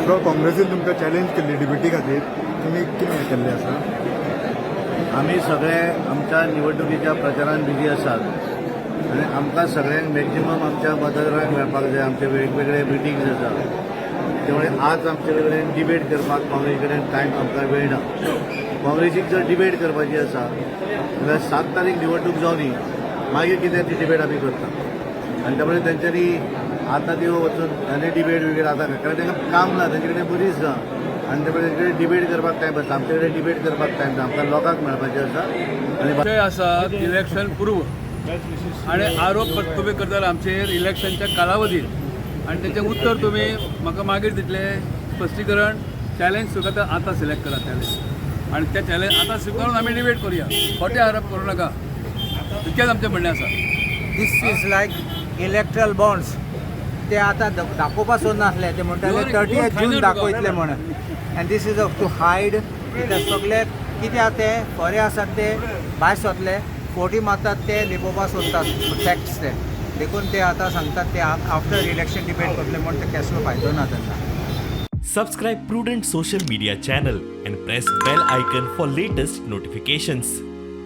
So काँग्रेसीन तुमकां challenge केल्ली डिबेटी खातीर, तुमी कितें केल्लें आसा? आमी सगळे आमच्या निवडणुकीच्या प्रचारान बिजी आसात आनी आमकां सगळ्यांक मॅक्झिमम आमच्या मतदारांक मेळपाक जाय. आमचे वेगवेगळे मिटिंग्स आसा. त्यामुळे आज आमचे कडेन डिबेट करपाक काँग्रेसी कडेन टायम आमकां वेळ ना. काँग्रेसीक जर डिबेट करपाची आसा जाल्यार 7 तारीख निवडणूक जावनी, मागीर कितें ती डिबेट आमी करता. आनी त्यामुळे तेंच्यांनी आतां त्यो वचून आनी डिबेट बिबेट आतां, कारण तांकां काम ना, तेंचे कडेन बरीच ना आनी त्यामुळे तेंचे कडेन डिबेट करपाक टायम आसा. आमचे कडेन डिबेट करपाक टायम ना. आमकां लोकांक मेळपाचें आसा आनी विशय आसा इलेक्शन पूर्व आणि आरोप तुमी करताले आमचेर इलेक्शनच्या कालावधीत आणि तेचें उत्तर तुमी म्हाका मागीर दितले स्पश्टीकरण. चॅलेंज स्विकारता, आतां सिलेक्ट करा चॅलेंज आणि त्या चॅलेंज आतां स्विकारून आमी डिबेट करूया. खोटे आरोप करूं नाका, इतकेंच आमचें म्हणणें आसा. This is like electoral bonds. ते आतां दाखोवपा सोदनासले. ते म्हणटाले 30 जून दाखयतले म्हणून, and this is to hide. कित्याक सगळे कितें आहा ते खरें आसात ते भायर सोदले, फोटी मारतात, ते लिपोवपा सोदतात फॅक्ट्स ते. देखून ते आतां सांगतात ते आफ्टर इलेक्शन डिबेट करतले म्हूण. ते कसलो फायदो ना तांकां. Subscribe Prudent Social Media channel and press bell icon for latest notifications.